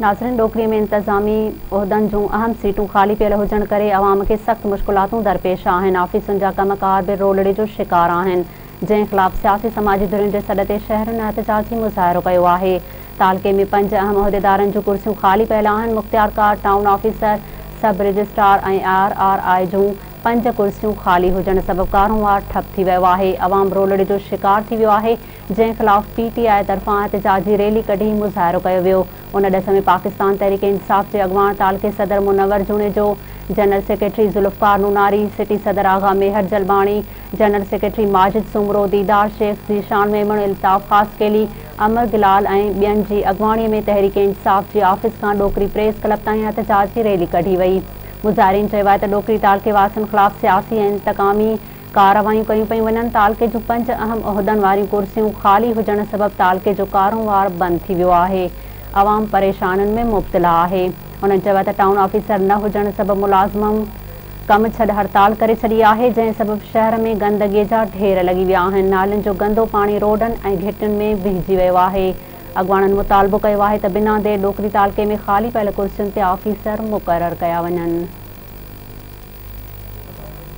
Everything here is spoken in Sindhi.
ناظرين ڏوڪري ۾ انتظامي عهدن جون اهم سيٽون خالي پيل هجڻ ڪري عوام کي سخت مشڪلاتون درپيش آهن، آفيسن جا ڪم ڪار به رولڙي جو شڪار آهن، جنهن خلاف سياسي سماجي ڌرين جي سڏ تي شهرين احتجاجي مظاهرو ڪيو آهي. تعلقي ۾ پنج اهم عهديدارن جون ڪرسيون خالي پيل آهن، مختيارڪار، town officer, sub registrar ۽ R R I جون پنج ڪرسيون خالي هجڻ سبب ڪاروهنوار ٺپ ٿي ويو آهي، عوام رولڙي جو شڪار ٿي ويو آهي، جنهن خلاف پي ٽي آء طرفان احتجاجي ريلي ڪڍي مظاهرو ڪيو ويو. ان ڏس ۾ پاڪستان تحريڪ انصاف جي اڳواڻ تعلقي صدر Munawar Junejo, general secretary Zulfiqar Nonari, city صدر آغا ميهر جلباڻي، جنرل سيڪريٽري ماجد سومرو، ديدار شيخ، ذيشان ميمڻ، الطاف خاصخيلي، امر گلال ۽ ٻين جي اڳواڻي ۾ تحريڪ انصاف جي آفيس کان ڏوڪري پريس ڪلب تائين احتجاجي ريلي ڪڍي وئي. مظاهرين چيو آهي ته ڏوڪري تعلقي واسين خلاف سياسي ۽ انتقامي ڪارروايون ڪيون پيون وڃن، تعلقي جون پنج اهم عهدن واريون ڪرسيون خالي هجڻ سبب تعلقي جو ڪاروهنوار بند ٿي ويو آهي، عوام پريشانين ۾ مبتلا آهي. هنن چيو ته ٽائون آفيسر نه هجڻ سبب ملازمن ڪم ڇڏ هڙتال ڪري ڇڏي آهي، جنهن سبب شهر ۾ گندگي جا ڍير لڳي ويا آهن، نالين جو گندو پاڻي روڊن ۽ گهٽين ۾ بيهجي ويو آهي. اڳواڻن مطالبو ڪيو آهي ته بنا دير ڏوڪري تعلقي ۾ خالي پيل ڪرسين تي آفيسر مقرر ڪيا وڃن.